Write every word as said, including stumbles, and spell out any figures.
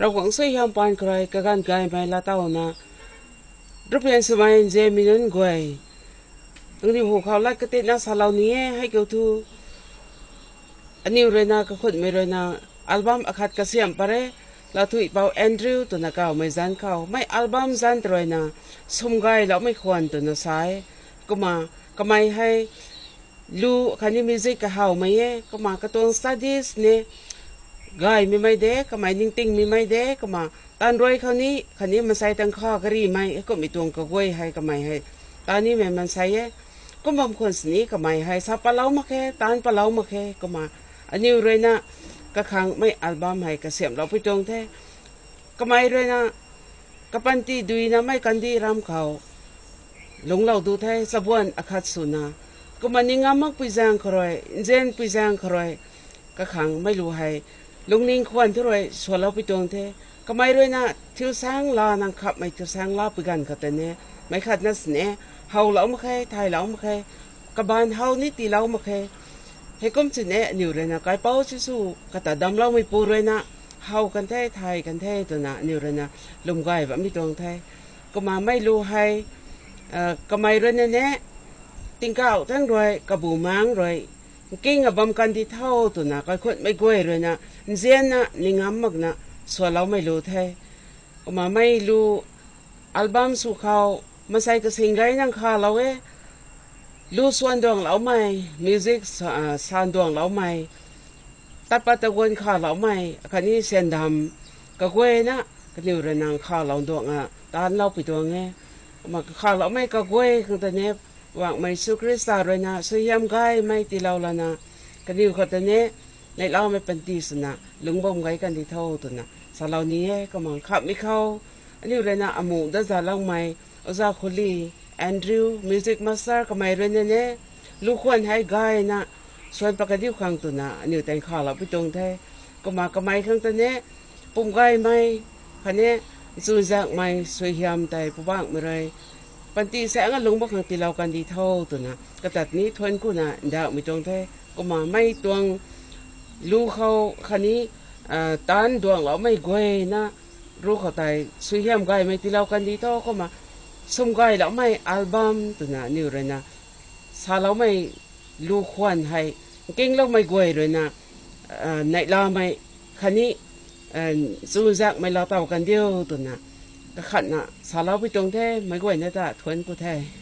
Ravguangc suaihiam paan khou rui kaganv gaymei laatowna, rupian swmei nzianmei nunc guay, nangniw hu khou lat katitna salou ni e. Hei kiu thu, aniw ruina kakhunmei ruina album akhat kasiamh pat re, Laathuihpou Andrew twna kawmei zanc khou. Mei album zanc tei ruina sumgayloumei khwan twna sa e. Kumna kamei hei lu khatni music kahawmei e, kumna katuang studies ni gaymei mei de, kamei ningtingmei mei de, kumna taanv rui khou ni khatni maansei tangkha karimei heikumhmei tuang kaguay hei kamei hei taan nimei maansei e. Kum bam khwan sini kamei hei sa patlou mak khe, taanc patlou mak khe, kumna aniw ruina kakhangmei album hei kasiamhloupui tuang the. Kamei ruina kapanty duinamei kandih ram khou lungclou du the, chabuan akhat swna. Kumna ning ngam makpui zaeng khou rui, nzianpui zaeng khou rui, kakhangmei lu hei lungning khwan thu rui swloupui tuang the. Kamei ruina thiusaeng laa nang khapmei thiusaeng laapui ganv khou tei ni, meic khatna sini, howlou mak khe, thaylou mak khe, kabaanv how ni tiilou mak khe. Heikum sini aniw ruina kaipouc Jisu kata damcloumeipu ruina how kan the, thay kan the twna aniw ruina lwm gay bammei tuang the. Kumna mei lu hei, kamei ruina ni tingkauh thangc rui, kabumaengc rui, nking a bam kandi tho twna kaikhunmei guay ruina nzianna ning ngam makna swloumei lu the. Kumna mei lu album sw khou maansei kasing rey nang khalou e. Lu swan duangloumei, music sa, san duangloumei, tat pat taguan khaloumei, akhatni syandam kaguayna kaniw ruina khalou duang a taanvloupui tuang e. Kumna kakhaloumei kaguay khang ta ni, Poubauhmei Jisu Khrista ruina suaihiam gaymei tiilou lana, kaniw khou ta ni neihlamei panty swna lungc bam gay kandi tho twna salou ni e. Kumna khamhmei khou aniw ruina amu dat zaloumei, Oja Khuli, Andrew, music master kamei ruina ni lu khwan hei gayna swan pat kadiu khang twna aniw tei khaloupui tuang the. Kumna kamei khang ta ni pumgaymei khatni chuzaenghmei suaihiam tei Poubauhmei rui panty saeng a lungc bam khang tiilou kandi tho twna katat ni thuanc kuna ndauhmei tuang the. Kumna mei tuang lu khou khatni taanv duangloumei guayna ru khou tei suaihiam gaymei tiilou kandi tho. Kumna sumgayloumei album twna aniw ruina saloumei lu khwan hei nkingloumei guay ruina neihlamei khatni chuzaenghmei laatow kandiu twna kakhatna saloupui tuang the. Meic guayna ta thuanc ku the.